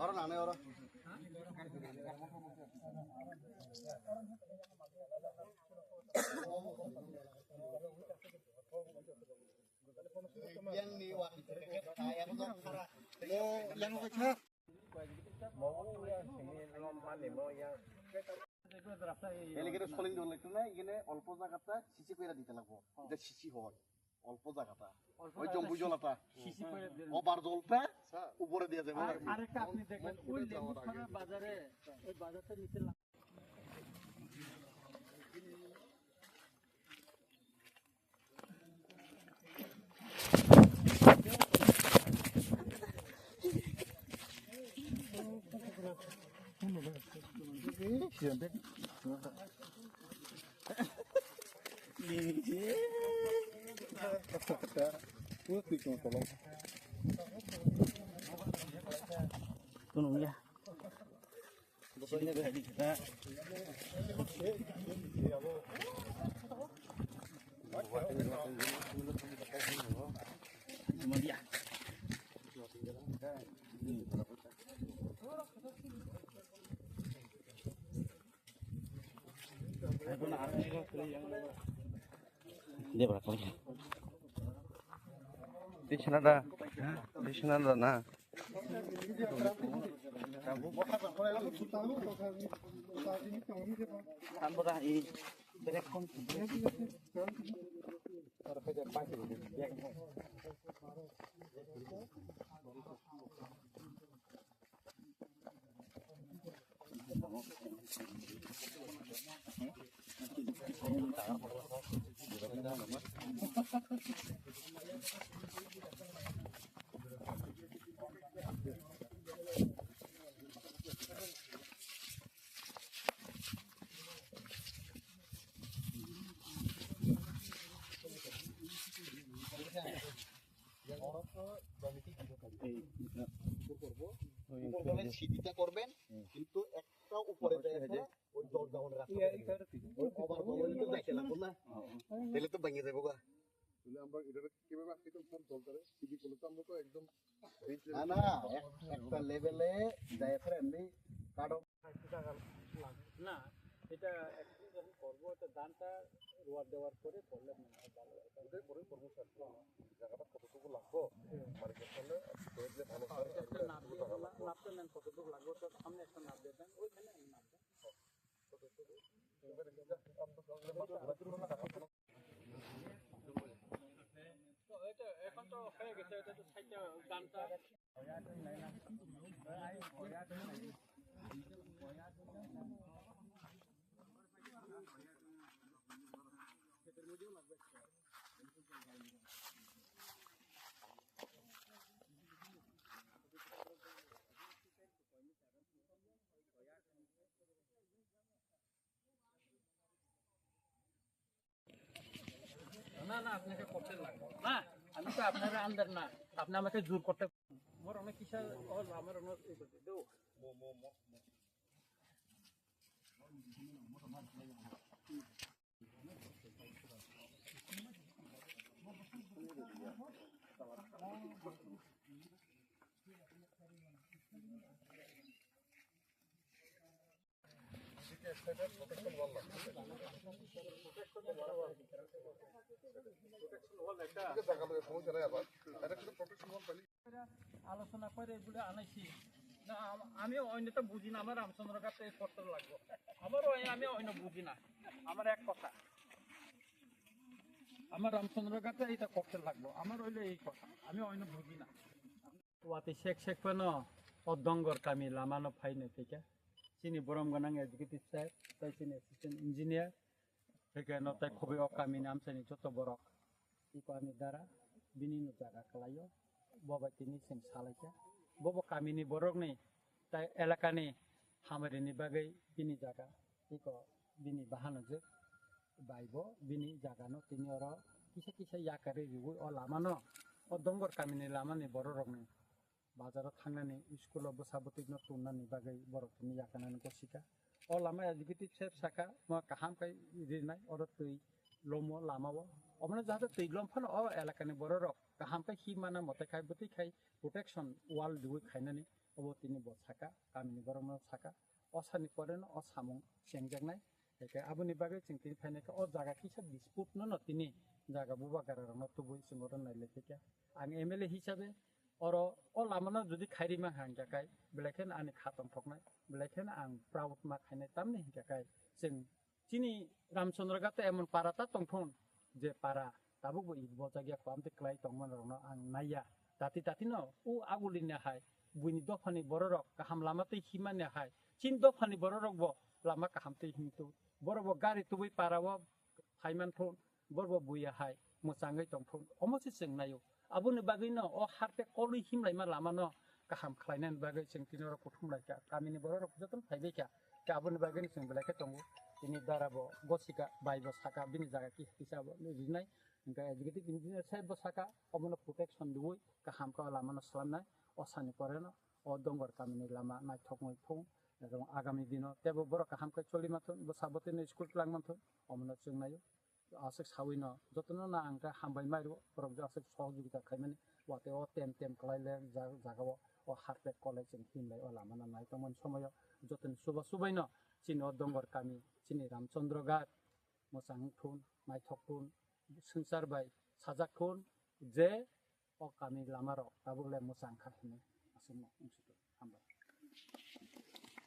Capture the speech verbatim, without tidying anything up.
Oro nang nai oro. Yang ni wa. Yang ni wa. Elegere soling dol lekto na, igene olpo jagata sisi koira dite lagbo. Ita sisi hoi. Olpo jagata. Oi jombu jolata. Sisi koira dil. Obar jolta, upore dia jabo. Ar, arekta apni dekhen, oi lembu khana bazare, oi bazar theke niche la- Tunung ya. Dia berapa ya? Di sana ada. Di sana ada, nah. উপরে সিঁড়িটা করবেন, কিন্তু একটা উপরে যায় একটা ওই দরজা ওখানে রাখতে পারবেন। ওই ওভার বলে তো যাইতে লাগবো না, তাহলে তো ভেঙে যাবো গা। তাহলে আমরা এটা কিভাবে আটকে দিতাম? সব দরকারে সিঁড়ি করলে তো আমরা তো একদম বেঞ্চ না, না, এক-, একটা লেভেলে যায় ফের এমনি কাটো। না, এটা একটু যখন করবো, এটা ধানটা রোয়ার দেওয়ার পরে করলে মনে হয় ভালো হয়। ওটাই পরে করবো স্যার। জায়গাটা কতটুকু লাগবো? মানে গেছালে একটু করে দিলে ভালো হয়। একটা নাপ দিয়ে, নাপটা নেন, কতটুকু লাগবে, তো সামনে একটা নাপ দিয়ে দেন, ওইখানে আমি নাপ দেন। তো এটা এখন তো হয়ে গেছে, এটা তো সাইডটা ধানটা। না, না, আপনাকে করতে লাগবে না। আমি তো আপনার আন্ডার না, আপনি আমাকে জোর করতে। মোর অনেক কিসা, ও, আমার অনেক ই করতে দেও। আলোচনা করে এগুলো আনাইছি। না, আম-, আমি অন্যটা বুঝি না, আমার রামচন্দ্র ঘাটে এই করতে লাগবো। আমার ওই, আমি অন্য বুঝি না। আমার এক কথা। আমার রামচন্দ্র ঘাটে এটা করতে লাগবো। আমার হইলে এই কথা। আমি অন্য বুঝি না। Wati sek sek phano o Dongor kami lama no phai nai phaikha. Chini borom gwnang executive sir, tei chini assistant engineer, tei khe no tei khobwi o kami ni amchai ni joto borok. Iko ani dara bini no jaga kwlaio. Bo bai tini chwng salaikha. Bo bo kami ni borok ni tei elaka ni hamari ni bagwi bini jaga iko bini bahanojwk bai bo bini jaga no tini oro kisa kisa yakarwi riwi o lama no, o Dongor kami ni lama ni borok rok ni bazar o thangnani, school o bwsa bwtwi no tonnani bagwi borok tini yakarnani gosikha. O lama executive sir sakha, mo kaham khe rinai, oro twi lomo lama o. Omono jahate twi lom phano o elaka ni borok rok kaham khe himma na mote khai bwtwi khai protection wall riwi khainani. Bo tini bo saka, kamini borokno saka, o sani pore no o samung chengjaknai. Hingke aboni bagwi chwng tini phainai khe o jaga kisa dispute no no tini jaga bubagra rokno tubui chwng oro nailai khe ang M L A hisabe oro o lama no jodi khairi ma hangya kai belai khe ani kha tongthoknai, belai khe ang proud ma khainai tamni hingya kai chwng chini Ramchandra Ghat emon para ta tongthon je para tabuk bo id bojak ya kwam te klai tongmani rokno ang naiya. Tati tati no o aguli ne hai buini dophani bororok kaham lama tei himani hai chin dophani bororok bo lama kaham tei himtu borok bo gari tubui para o phaiman thun borok bo buya hai mwchangwi tongthun omo se chwng naio. Aboni bagwi no o harte kolwi himlaima lama no kaham khlainani bagwi chwng tini oro kuthum lai kha, kamini bororok jotono phaibai kha. Khe aboni bagwi no chwng belai khe tongo. Tini dara bo gosika bai bo saka bini jaga ki kisa bo rinai. Hingke executive engineer saheb bo saka omono protection diwi kaham khe o lama no slamnai. O sani pore no o Dongor kamini lama naithok wngwi thung. Agami dino tebo borok kaham khe choli manthun, bo sabotino school twlang manthun, omono chwng naio. Aswk sawi no jotono no ang khe hambai mai rwo, borok je aswk sohojogita khaimani, watwi o tem tem kwlai le ja-, jaga o, o harpet kolai chwng himlai o lama no nai tongmani somoio jotoni chuba chubai no chini o Dongor kami, chini Ramchandra Ghat mwchang thun, naithok thun, swngchar bai sajak thun je o kami lama rok tabuk le mwchang kha hinwi aswk no.